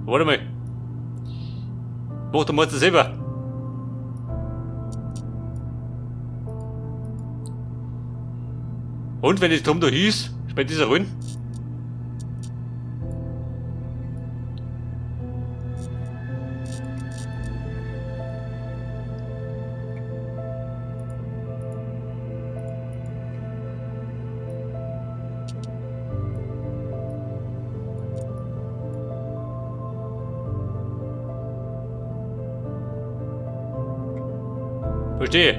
Warte mal. Mach der Meister selber. Und wenn es drum da hieß, spät dieser rein. Verstehe.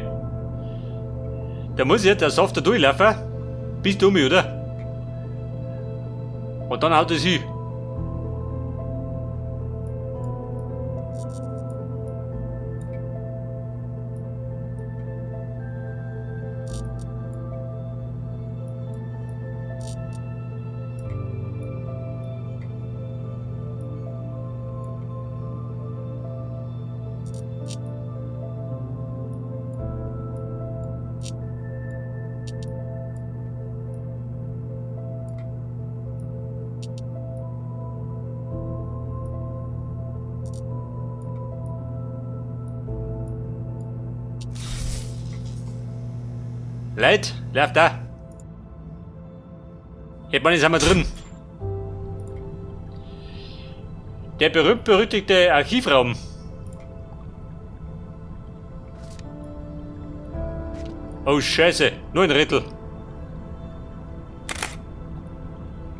Da muss jetzt der Saft da durchlaufen. Bist du oder? Und dann haut er sie. Leute, lauf da. Jetzt mal, sind wir drin. Der berühmt-berüchtigte Archivraum. Oh Scheiße, nur ein Rätsel.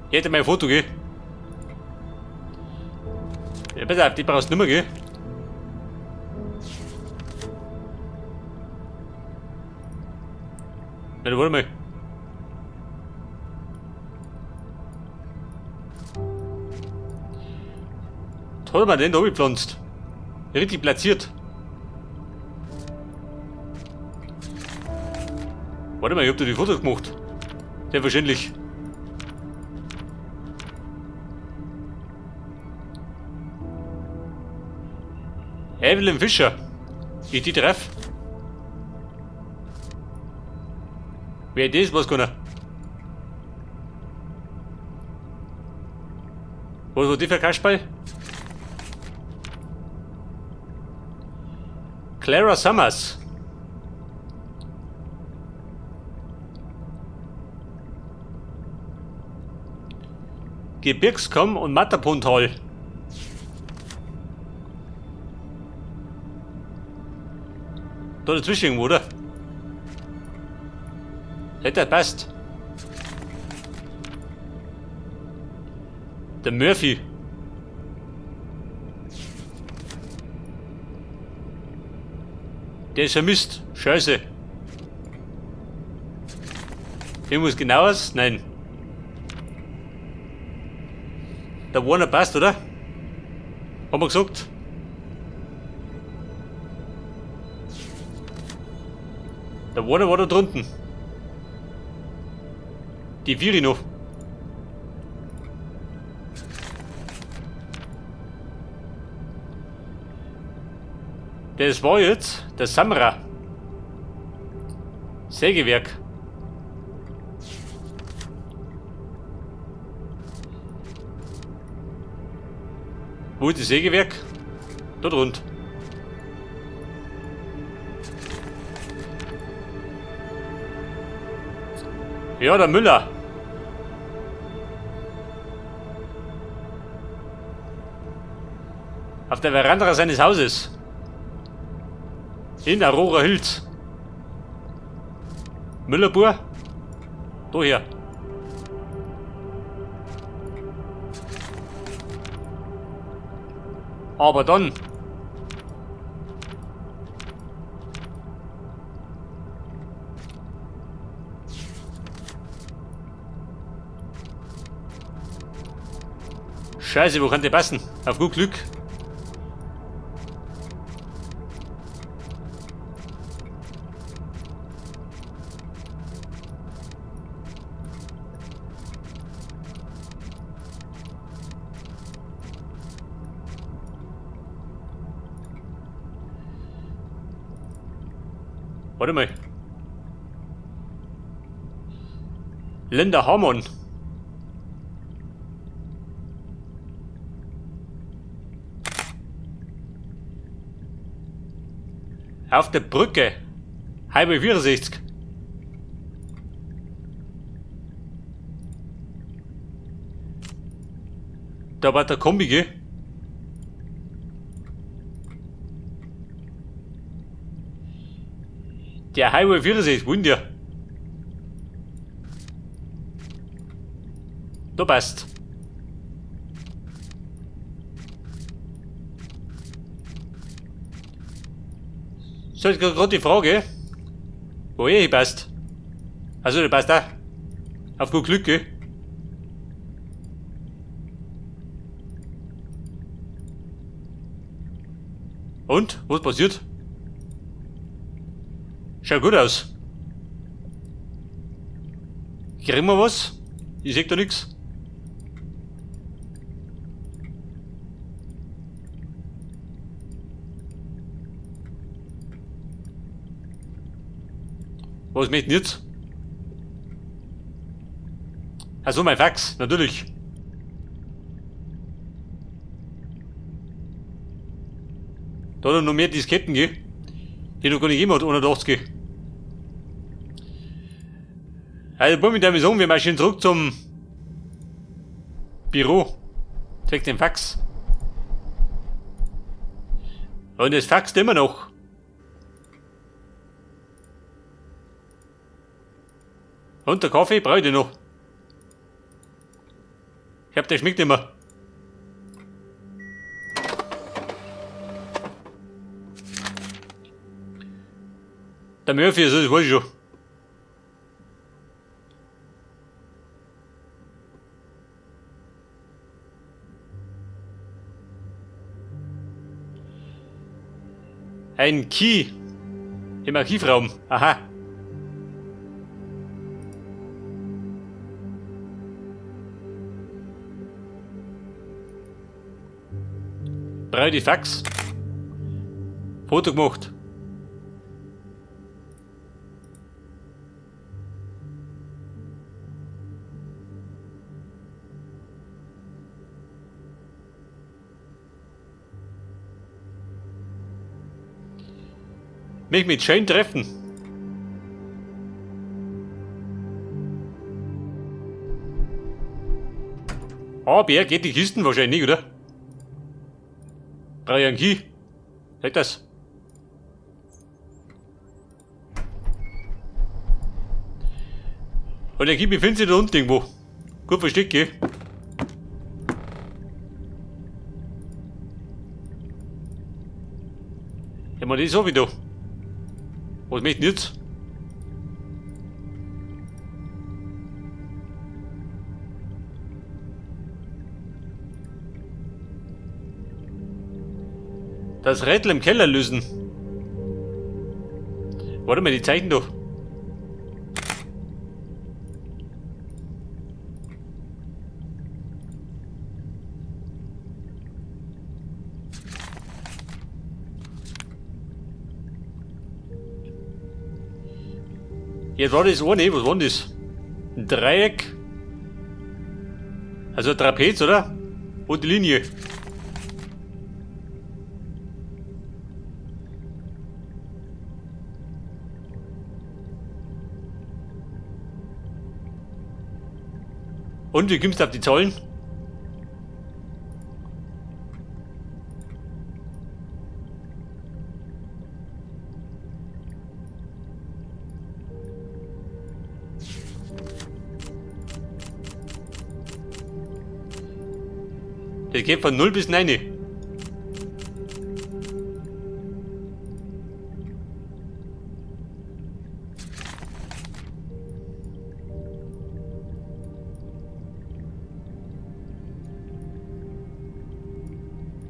Ich hätte mein Foto, gell? Ja, pass auf, die brauchst du nicht mehr, gell? Na, warte mal. Was hat man denn da gepflanzt? Richtig platziert. Warte mal, ich hab da die Fotos gemacht. Selbstverständlich. Evelyn Fischer. Ich die treff. Wer das, was kann er? Was war die für Kasperl? Clara Summers. Gebirgskamm und Matterpuntal. Da dazwischen irgendwo, oder? Hätte passt. Der Murphy. Der ist vermisst. Scheiße. Irgendwas genaues? Nein. Der Warner passt, oder? Haben wir gesagt. Der Warner war da drunten. Die Viri noch. Das war jetzt der Samra. Sägewerk. Wo ist das Sägewerk? Da drunten. Ja, der Müller. Auf der Veranda seines Hauses. In Aurora Hills. Müllerbur. Da her. Aber dann. Scheiße, wo kann der passen? Auf gut Glück. Warte mal. Linda Harmon. Auf der Brücke. Highway 64. Da war der Kombi, gell? Der Highway 64, wo denn der? Da passt. So, jetzt gerade die Frage, wo eh passt. Also, der passt auch. Auf gut Glück, gell? Und? Was passiert? Schaut gut aus. Kriegen wir was? Ich seh da nix. Was möchte ich jetzt? Also mein Fax, natürlich. Da hat er noch mehr Disketten, gell? Die noch gar nicht gegeben hat, 81. Also, Bumm, ich darf sagen, wir marschieren zurück zum Büro. Zeig den Fax. Und es faxt immer noch. Und der Kaffee brauche ich noch. Ich hab, der schmeckt immer. Der Murphy, also das weiß ich schon. Ein Key im Archivraum. Aha. Brauche die Fax. Foto gemacht. Mich mit Shane treffen. Aber er geht die Kisten wahrscheinlich nicht, oder? Brauche ich einen Key? Sag das. Und der Key befindet sich da unten irgendwo. Gut versteckt, gell? Ja, man, das hab ich da. Was möchte ich jetzt? Das Rätsel im Keller lösen. Warte mal, die Zeichen doch. Jetzt war das eine, was war denn das? Ein Dreieck. Also ein Trapez, oder? Und die Linie. Und wie kommst du auf die Zahlen? Das geht von 0 bis 9.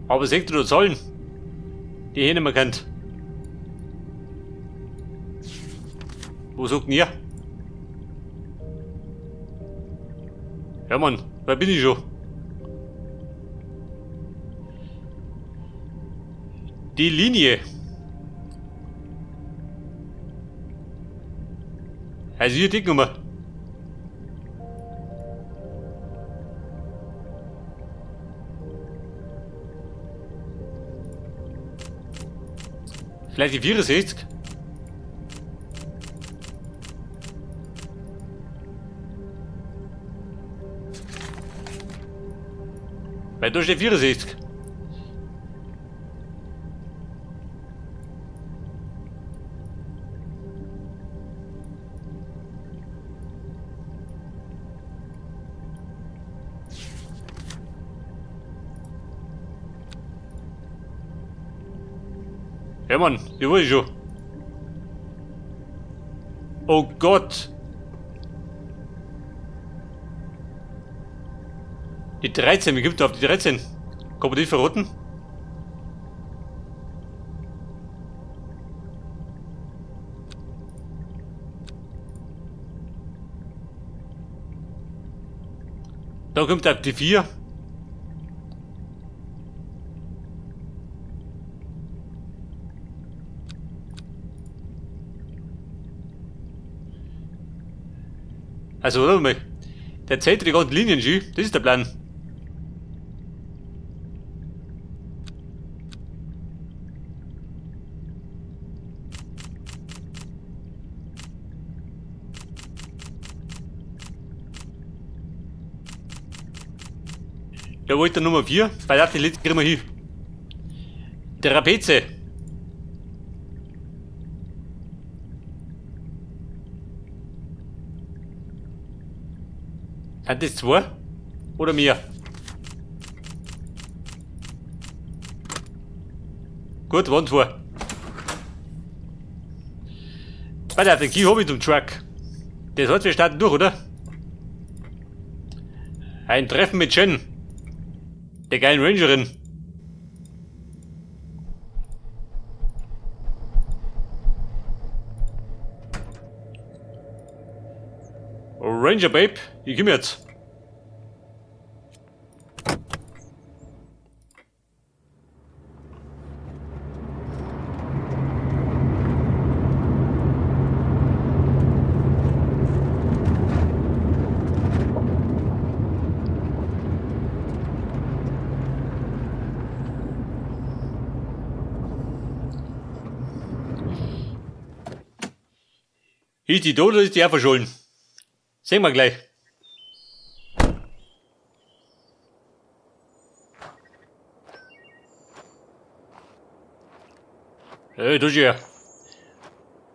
Aber seht ihr da Zahlen, die ich nicht mehr kennt. Wo sagt denn ihr? Ja Mann, da bin ich schon. Die Linie. Also hier die Nummer. Vielleicht die 64? Weil da steht 64. Ja Mann, die wollte ich schon. Oh Gott. Die 13, wie kommt da auf die 13? Kann man die verrotten? Da kommt auf die 4. Also, warte mal. Der zählt die ganzen Linien schon. Das ist der Plan. Da wollte der Nummer 4, weil die letzte kriegen wir hin. Trapeze. Sind das 2? Oder mehr? Gut, waren 2. Warte, den Key hab ich zum Truck. Das heißt, wir starten durch, oder? Ein Treffen mit Jen. Der geilen Rangerin. Ranger Babe, ich komm jetzt. Ist die tot oder ist die auch verschollen? Sehen wir gleich. Hey, da ist er.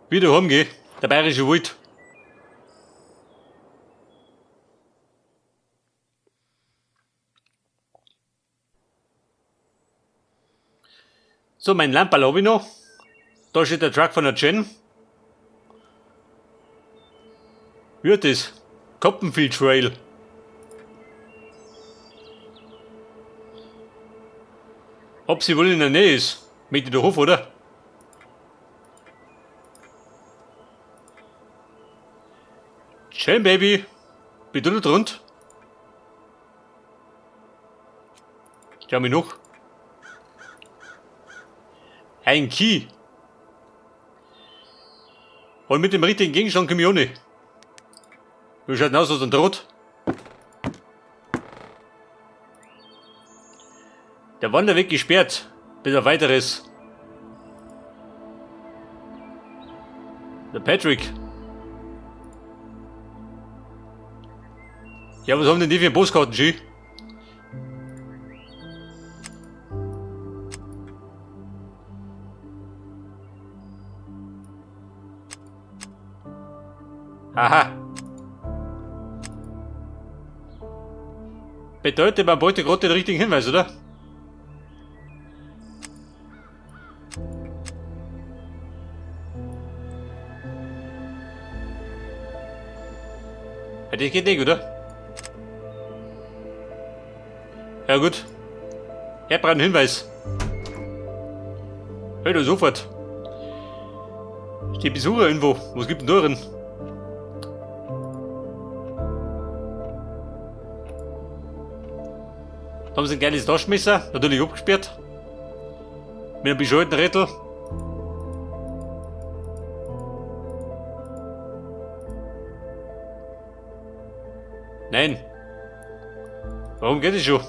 Wieder heimgeh, der bayerische Wald. So, mein Lamperl hab ich noch. Da steht der Truck von der Jen. Wie wird das? Coppenfield Trail. Ob sie wohl in der Nähe ist? Möchte ich doch hoffen, oder? Jen, Baby. Bist du da drunter? Schau mich noch. Ein Key. Und mit dem richtigen Gegenstand komme ich auch nicht. Wie schaut denn aus, was ein Draht? Der Wanderweg gesperrt, bis auf weiteres. Der Patrick. Ja, was haben denn die für Postkarten, Ski? Aha. Bedeutet, man bräuchte gerade den richtigen Hinweis, oder? Ja, das geht nicht, oder? Ja gut. Ich brauche einen Hinweis. Hey, du sofort. Steht Besucherinfo. Was gibt denn da drin? Da haben sie ein geiles Taschenmesser, natürlich abgesperrt. Mit einem bescheuerten Rädel. Nein. Warum geht es schon?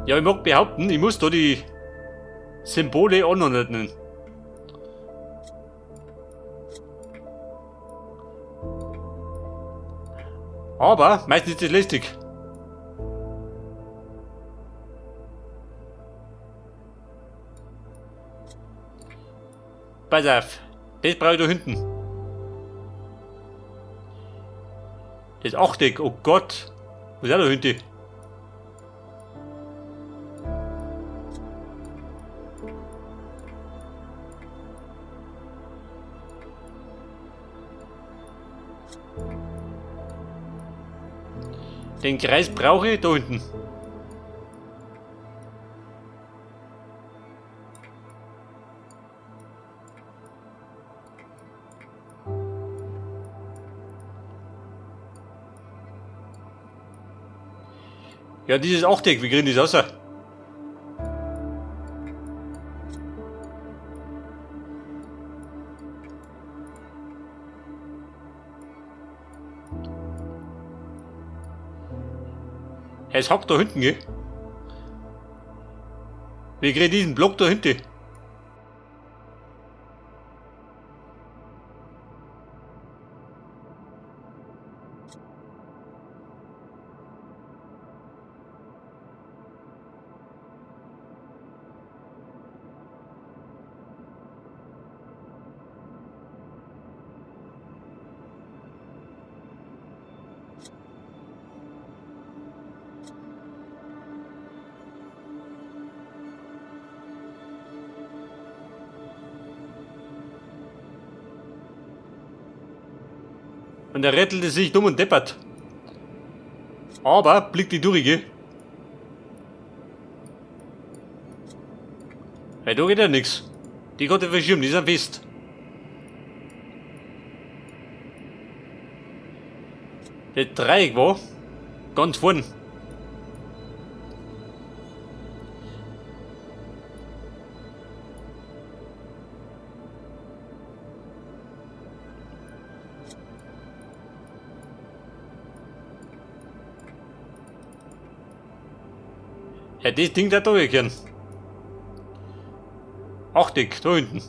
Ja, ich mag behaupten, ich muss da die Symbole anordnen. Aber meistens ist das lästig. Pass auf, das brauche ich da hinten. Das Achteck, oh Gott. Was ist da hinten? Den Kreis brauche ich da hinten. Ja, dieses Achteck, wie kriegen die das raus? Es hackt da hinten, gell? Wir kriegen diesen Block da hinten. Und er rettelte sich dumm und deppert. Aber blickt die durch, gell? Hey, da geht ja nix. Die konnte verschieben, die sind fest. Der Dreieck war ganz vorn. Ja, das Ding da durchgehen. Achteck, da hinten.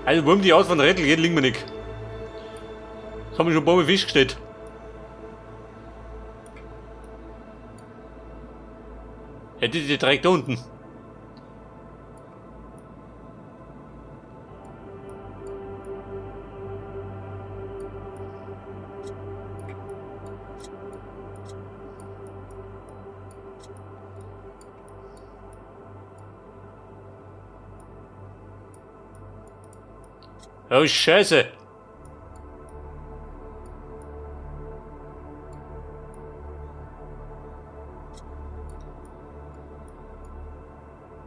Also, warum die Art von Rädel geht, liegt mir nicht. Das haben wir schon ein paar Mal festgestellt. Ja, die ist direkt da unten. Oh Scheiße.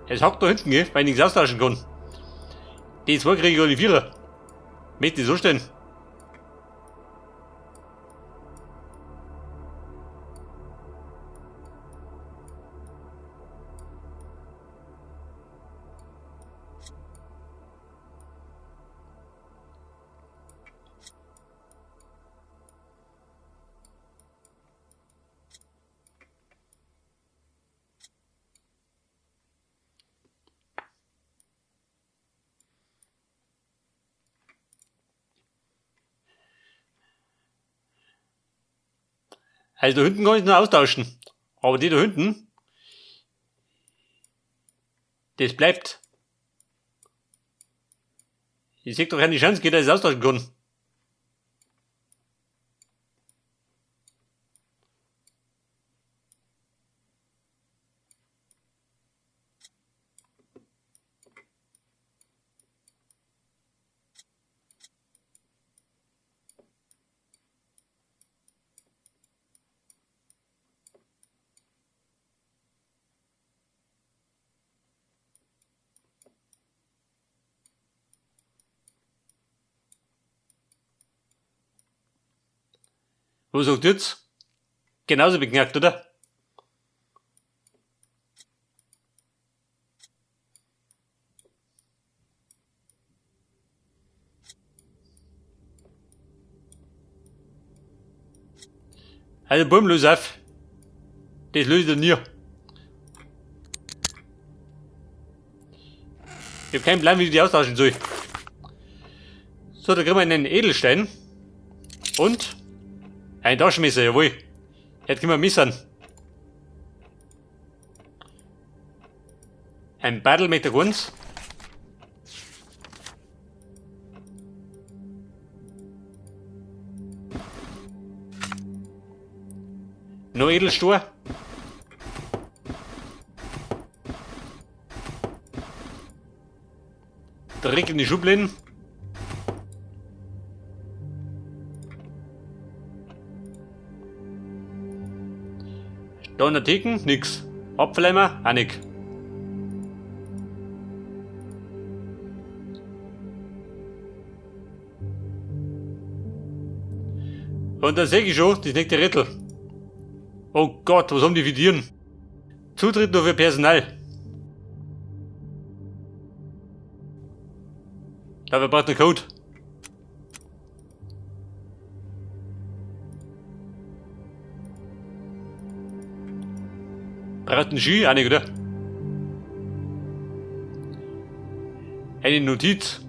Es hackt da hinten, gell, weil ich nichts austauschen kann. Die zwei kriege ich gar nicht Vierer. Möchte ich so stellen. Also da hinten kann ich nur austauschen. Aber die da hinten, das bleibt. Ich sehe doch keine Chance, dass ich das austauschen kann. Was sagt jetzt? Genauso beknackt, oder? Also Buam, löse auf. Das löse ich dann nie. Ich hab keinen Plan, wie ich die austauschen soll. So, da kriegen wir einen Edelstein. Und ein Taschenmesser, jawohl. Jetzt können wir messern. Ein Battle mit der Guns. Noch Edelstein. Direkt in die Schubläden. Da in der Theken, nix. Apfeleimer, auch nix. Und da seh ich schon, das nächste Rätsel. Oh Gott, was haben die für Tieren? Zutritt nur für Personal. Da, wir brauchen einen Code. Braucht einen Ski? Auch nicht, oder? Eine Notiz.